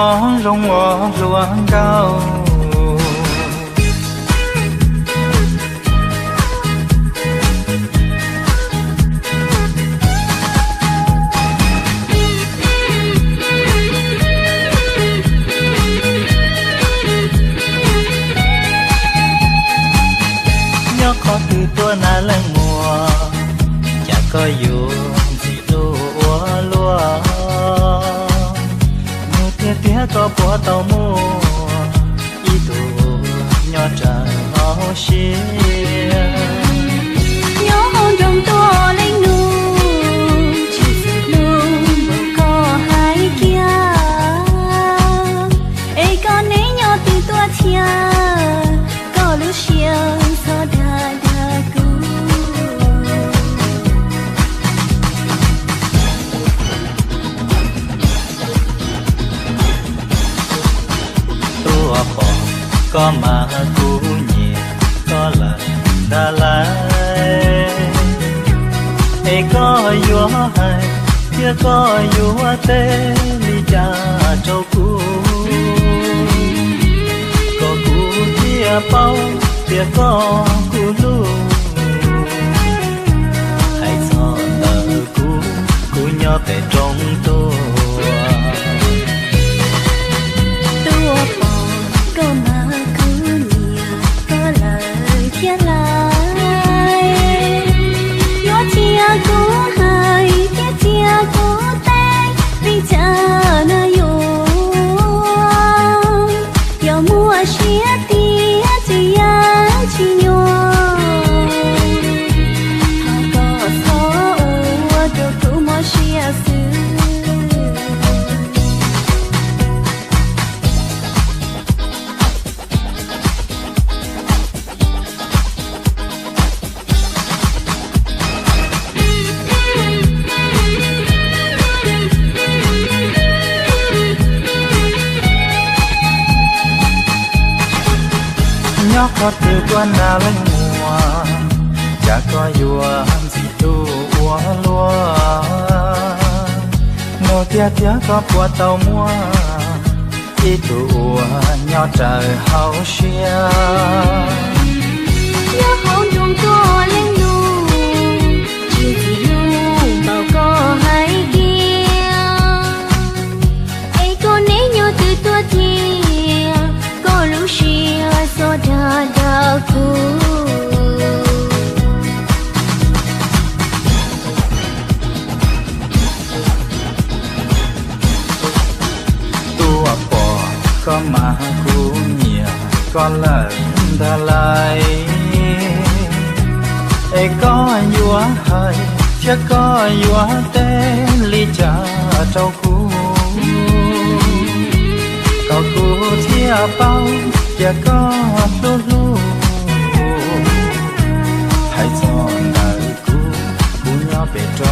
zoo ua hluas nkauj. Nyob qhov twg tuaj na leej muam, cas koj yuav ntxim hlub ua luaj. Nug tiag tiag koj puas tau muaj ib tug nyob raws hauv siab. Nyob hauv nroog tuaj leej nus, tsis txawj hlub npaum koj hais kiag. Es koj neb nyob twg tuaj thiab, koj lub siab txhob dag dag kuv. Tuaj pom koj mas kuv nyiam koj lawm ntag lauj. Es koj yuav hais thiab koj yuav teb li cas rau kuv, kom kuv thiaj paub tias koj kuv hlub. Hais txog ntawm kuv, kuv nyob pem roob tuaj. Tuaj pom koj mas kuv nyiam koj lawm thiab lauj. Yuav cia kuv hais thiab cia kuv teb li cas na yus, yog muaj siab tiag ces yeej tsis nyuaj. Thov koj txhob ua rau kuv mob siab xwb. Nyob qhov twg tuaj na leej muam, cas koj yuav ntxim hlub ua luaj. Nug tiag tiag koj puas tau muaj ib tug uas nyob raws hauv siab. Nyob hauv nroog tuaj leej nus, tsis txawj hlub npaum koj hais kiag. Es koj neb nyob twg tuaj thiab, koj lub siab txhob dag dag kuv. Tuaj pom koj mas kuv nyiam koj lawm ntag lauj. Es koj yuav hais thiab koj yuav teb li cas rau kuv, kom kuv thiaj paub tias koj hlub hlub. Hais txog ntawm kuv, kuv nyob pem roob